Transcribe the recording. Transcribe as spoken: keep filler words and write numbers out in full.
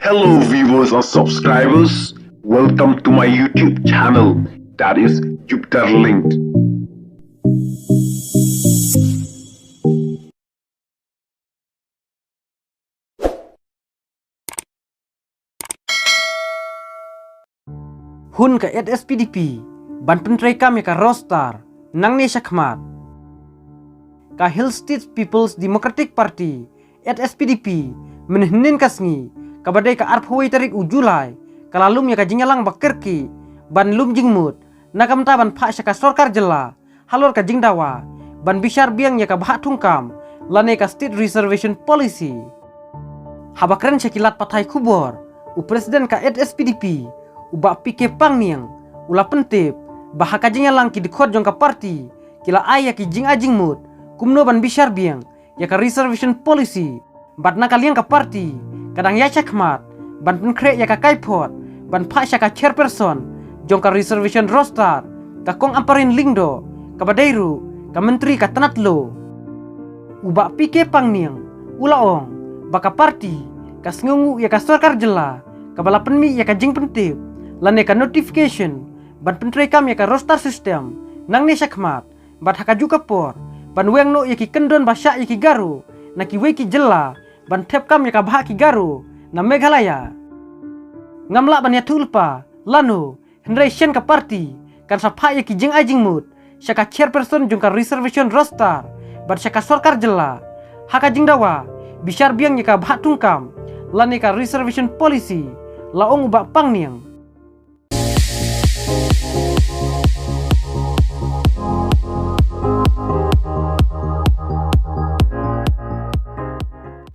Hello viewers and subscribers, welcome to my YouTube channel, that is Jupiter Linked. Hun ka H S P D P ban pyntreikam ïa ka roster nangne shakhmat. Ka Hill States People's Democratic Party, H S P D P, mynhynnin ka sngi kaba dei ka arphew tarik u July, ka la lum ïa ka jingïalang ba kyrkieh ban lum jingmut na ka bynta ban phah sha ka sorkar jylla halor ka jingdawa ban bishar biang ïa ka bhah thungkam lane ka State Reservation Policy. Haba kren sha ki lad pathai khubor, u President ka H S P D P, u Bah P K Pangniang, u la pyntip ba ha ka jingïalang ki dkhot jong ka party ki la ai ïa ki jingai jingmut kumno ban bishar biang ïa ka Reservation Policy. Bad na ka liang ka party ka dang ïaid shakhmat ban pynkhreh ïa ka kaiphod ban phah sha ka chairperson jong ka Reservation Roster, ka Kong Ampareen Lyngdoh, kaba dei ruh ka Myntri ka tnat law. U Bah P K Pangniang u la ong ba ka party ka sngewnguh ïa ka sorkar jylla kaba la pynmih ïa ka jingpyntip lane ka notification ban pyntreikam ïa ka roster system nangne shakhmat, bad ha kajuh ka por ban weng noh ïa ki kyndon ba shah ïa ki Garo na kiwei ki jylla ban thep kam ïa ka bhah ki Garo na Meghalaya. Ngam lah ban ïathuh lypa lano, hynrei shen ka party kan sa phah ïa ki jingai jingmut sha ka chairperson jong ka Reservation Roster bad sha ka sorkar jylla ha ka jingdawa bishar biang ïa ka bhah thungkam lane ka Reservation Policy, la ong u Bah Pangniang.